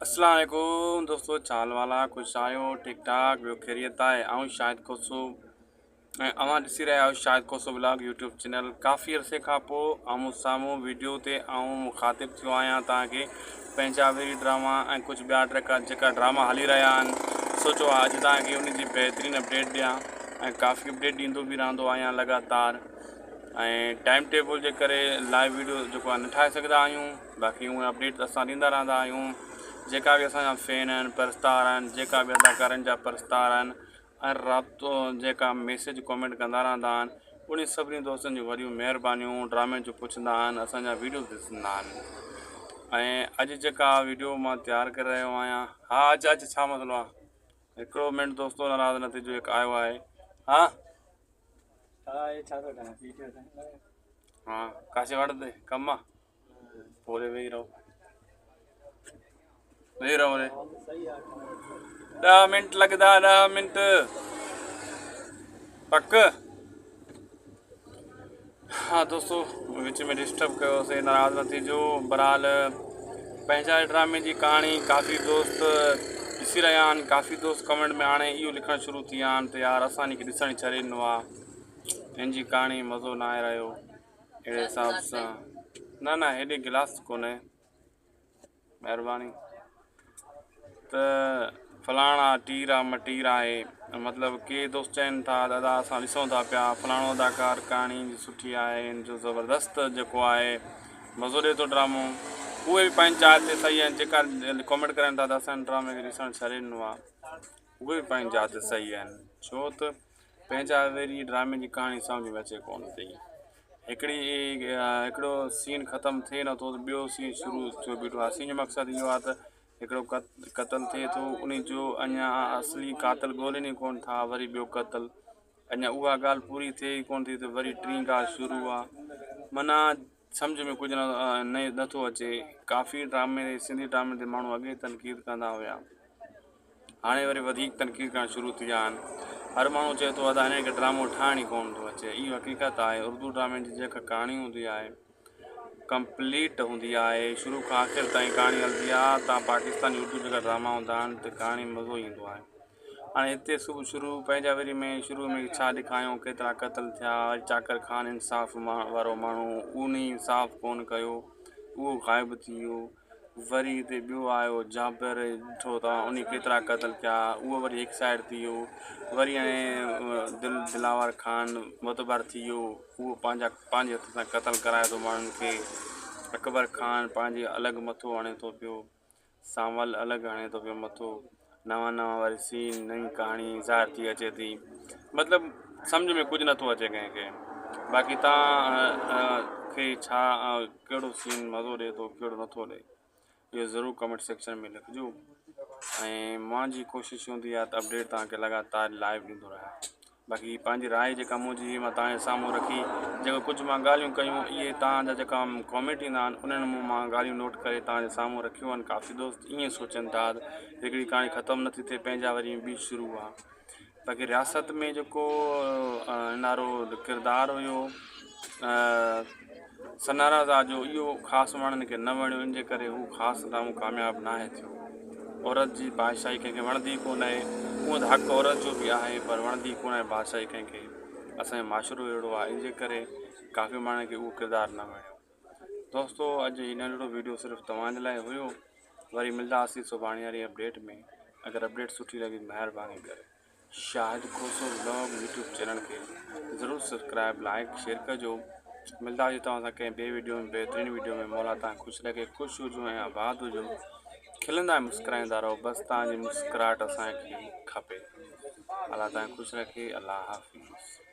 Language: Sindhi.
اسلام عليڪم دوستو ڇا حال والا خوش آهيو ٺيڪ ٺاڪ ٻيو خيريت آهي آئون شاهد کوسو ۽ اوهان ڏسي رهيا آهيو Shahid Khoso blog YouTube channel ڪافي عرصي کان پوء آمهون سامهون ويڊيو تي آئون مخاطب ٿيو آهيان توهان کي پنهنجا ويري ڊراما ۽ ڪجهه ٻيا ٽرڪا جيڪا ڊراما هلي رهيا آهن سوچيو آهي اڄ توهان کي ان جي بهترين اپڊيٽ ڏيان ۽ ڪافي اپڊيٽ ڏيندو به رهندو آهيان لڳاتار ۽ ٽائيم ٽيبل جي ڪري لائيو ويڊيو جيڪو آهي نه ٺاهي سگهندا آهيون باقي اهي اپڊيٽ ته اسان ڏيندا رهندا آهيون جيڪا به اسان جا فين آهن پرستار آهن جيڪا به اداڪارن جا پرستار آهن ۽ رابطو جيڪا ميسيج ڪمينٽ ڪندا رهندا آهن انهي سڀني دوستن جون وڏيون مهربانيون ڊرامي جو پڇندا آهن اسان جا ويڊيو ڏسندا آهن ۽ اڄ جيڪا ويڊيو مان تيار ڪري رهيو آهيان ها اچ اچ ڇا مسئلو آهي هڪڙو منٽ دوستو ناراض نه ٿجو هڪ آيو آهي ها ها ڪاشي وڙ تي ڪم آ پوري ويهي رهو ويهي رهو ري ڏهه منٽ لڳندا ڏهه منٽ پڪ ها دوستو وچ ۾ ڊسٽرب ڪيوسي ناراض نه ٿيجو بهرحال پنهنجا ڊرامي جي ڪهاڻي ڪافي دوست ڏسي رهيا آهن ڪافي دوست ڪمينٽ ۾ هاڻي اهو لکڻ شروع ٿي ويا آهن ته يار اسان کي ڏسڻ ڇڏي ڏنو آهي هن جي ڪهاڻي مزو ناهي رهيو اهڙي حساب سان نه نه هيڏي گلاس ڪونهي مهرباني ته فلاڻا ٽير آ مٽير آهي مطلب ڪي دوست چون ٿا دادا اسان ڏسون ٿا پيا فلاڻو اداڪار ڪهاڻي جي سٺي آهي ان جو زبردست جيڪو آهي مزو ڏي ٿو ڊرامو اهي به پنهنجي جاء تي صحيح آهن جيڪا ڪمينٽ ڪرن ٿا ته اسان ڊرامي کي ڏسڻ ڇڏي ڏنو آهي اهي به پنهنجي جاء تي صحيح آهن ڇو ته پنهنجا ويري ڊرامي جي ڪهاڻي سمجهه ۾ اچي ڪونه ٿي. هڪڙي هڪڙو سين ختم ٿئي نٿو ته ٻيو سين شروع ٿيو بيٺو آهي. سين جو مقصد اهو آهي ته هڪڙو قتل ٿئي ٿو ان جو اڃا اصلي قاتل ڳولين ئي ڪونه ٿا وري ٻيو قتل اڃا اها ڳالهه پوري ٿئي ئي ڪونه ٿي ته وري ٽين ڳالهه شروع آهي معنيٰ سمجهه ۾ ڪجهه نٿو اچي. ڪافي ڊرامي سنڌي ڊرامي تي ماڻهو اڳي تنقيد ڪندا هيا. هاڻي وري وڌيڪ تنقيد ڪرڻ شروع ٿي ويا آهن. هر ماڻهو چئي ٿو ادا هنن کي ڊرامو ٺاهڻ ئي ڪونه ٿو اچي. اهو حقيقت آهي اردو ڊرامي جي جيڪا ڪهاڻي هوندي آهي ڪمپليٽ هوندي آهي شروع کان آخر تائين ڪهاڻي هلندي آهي تان پاڪستاني اردو جيڪا ڊراما هوندا آهن ته ڪهاڻي مزو ايندو آهي هاڻي هتي صبح شروع پنهنجا وري ۾ شروع ۾ ڇا ڏيکايو ڪيترا قتل ٿيا چاڪر خان انصاف وارو ماڻهو انهي انصاف ڪونه ڪيو اهو غائب ٿي ويو وري هتي ٻيو آيو جابر ڏٺو توهان انهي ڪيترا قتل ڪيا اهو وري هڪ سائيڊ ٿي ويو وري هاڻي دل دلاور خان معتبر ٿي ويو اهو پنهنجا پنهنجي هٿ سان قتل ڪرائي ٿو ماڻهن کي اڪبر خان پنهنجي الڳ مٿو هڻي ٿو پيو سانول الڳ هڻي ٿو پيو مٿو نوان نوان وري سين نئين ڪهاڻي ظاهر ٿي اچي ٿي مطلب سمجهه ۾ ڪجهه نٿو اچي ڪنهن کي باقي تان کي ڇا ڪهڙو سين مزو ڏي ٿو ڪهڙو نٿو ڏي اهو ضرور ڪمينٽ سيڪشن ۾ لکجو ۽ منهنجي ڪوشش هوندي آهي ته اپڊيٽ توهان کي لڳاتار لائيو ڏيندو رهان باقي پنهنجي راء جيڪا منهنجي هئي مان توهان جي سامهون رکي جيڪو ڪجهه مان ڳالهيون ڪيون اهي توهان جا جيڪا ڪامينٽ ايندا آهن انهن مان مان ڳالهيون نوٽ ڪري توهان جي سامهون رکيون آهن ڪافي دوست ائين سوچن ٿا ته هڪڙي ڪهاڻي ختم نٿي ٿئي پنهنجا وري ٻي شروع آهي باقي رياست ۾ جيڪو هن وارو ڪردار هيو ثنا رضا جو اهو خاص ماڻهن کي نه وڻيو ان جي ڪري هو خاص ڊرامو ڪامياب ناهي ٿيو. عورت جي بادشاهي ڪنهن کي وڻندي ڪونه آهي هونء ته حق عورت جو به آهي پر وڻندي ڪونه آهي بادشاهي ڪنهن کي اسان جو معاشرو اهڙو آهي ان جي ڪري ڪافي ماڻهن کي اهو ڪردار نه وڻيو دوستو اڄ هي ننڍڙو ويڊيو صرف توهان جي لاء هيو وري ملنداسين سڀاڻي واري اپڊيٽ ۾ اگر اپڊيٽ سٺي لڳي مهرباني ڪري Shahid Khoso vlog YouTube channel کي ضرور سبسڪرائب لائڪ شيئر ڪجو ملداسي توهان سان ڪنهن ٻي ويڊيو ۾ بهترين ويڊيو ۾ مولا توهان خوش رکي خوش هجو ۽ آباد هجو کلندا ۽ مسڪرائيندا رهو بس توهان جي مسڪراهٽ اسان کي کپي الله توهان خوش رکي الله حافظ.